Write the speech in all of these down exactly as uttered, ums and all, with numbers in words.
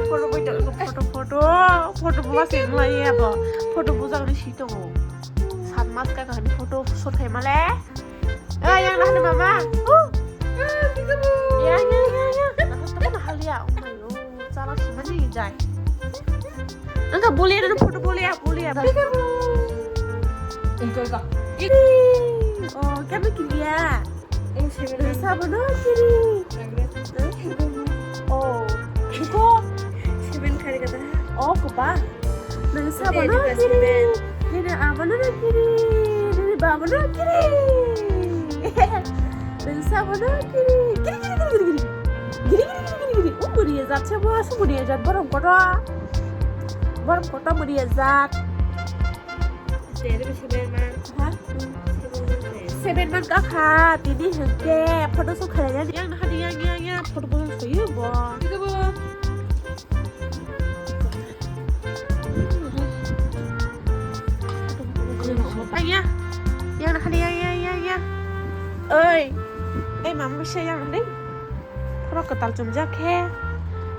Photo bui tongo, photo, photo, photo buwa se wng lai ya bo. Photo bujak ni si tongo. Sat mas ka kaham photo shoot khai male. Eh, yang na mama. Uh. Ya, ya, ya, ya. Nah, tamo na hal ya. Oh my God. Chala si mani jai. Angka boli na photo boli ya, boli ya. Enjoy ka. Oh, kami kiliya. Sabono kiri. Oh, iko. Seven kari kata. Oh, kupa. Nang sabono kiri. Nini abono kiri. Nini babono kiri. Nang sabono kiri. Kiri, kiri, kiri, kiri, kiri. Kiri, kiri, kiri, kiri, kiri. Umuri ya jat sebo, sumuri ya jat borok koto. Borok koto muri ya jat. Seven man. Ha? Seven man ka kha, tini hwnkhe photo shoot khainani. Yang naha di, yang, yang, yang, photo bo soyo bo. Iko bo. Yang, yang. Yang naha di, yang, yang, yang, yang. Oi. Ei, mama bisa yang naha di. Phoro kwtal chumjak khe,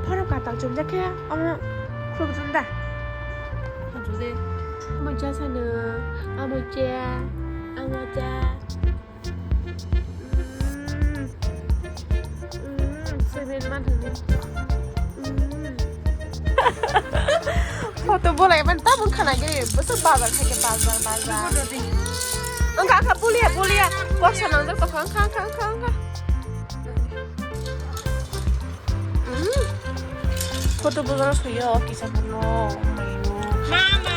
phoro kwtal chumjak khe, omo khuluk jum da. Khuluk de. Omo cha sano, omo cha, omo cha. Mm. Mm, seven man hwnwi. Mm. Photo bolai man tabuk khana giri, bwswk bazar thangkhe bazar, bazar. Wngkha, wngkha, bulia, bulia. Box nangjak tongkha, wngkha, wngkha, wngkha, wngkha. Mm. Photo bujana suyo kisa phano. Mama.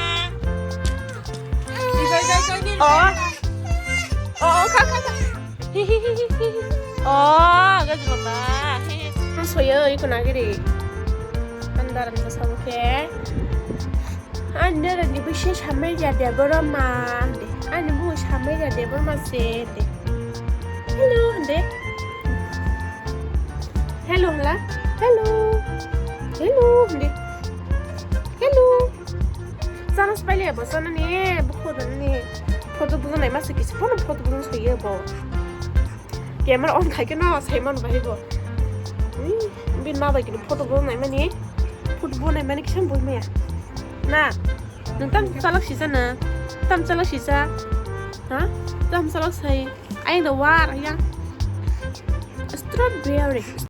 Oh. Oh, oh, kha, kha, kha. Hi, hi, hi, hi, hi. Oh, gajro ta. Hi, hi. Ang suyo iko nagiri. Andar ang sabu khe. Ani nini bwsai Samaria Debbarma de. Ani bumung Samaria Debbarma se de. Hello de. Hello hla. Hello. Hello de. Hello. Chana se paile bo chana ni bo khoda ni. Photo bujana ma se kisi phone photo bujana soye bo. Camera on khai khe no sai man bai bo. Ui, bin ma bai kini photo bo nai mani. Photo bo nai mani kisa boi maya. Na, nung tam chalak sisa na. Tam chalak sisa. Ha? Tam chalak sai. Ai da war ya. Strawberry.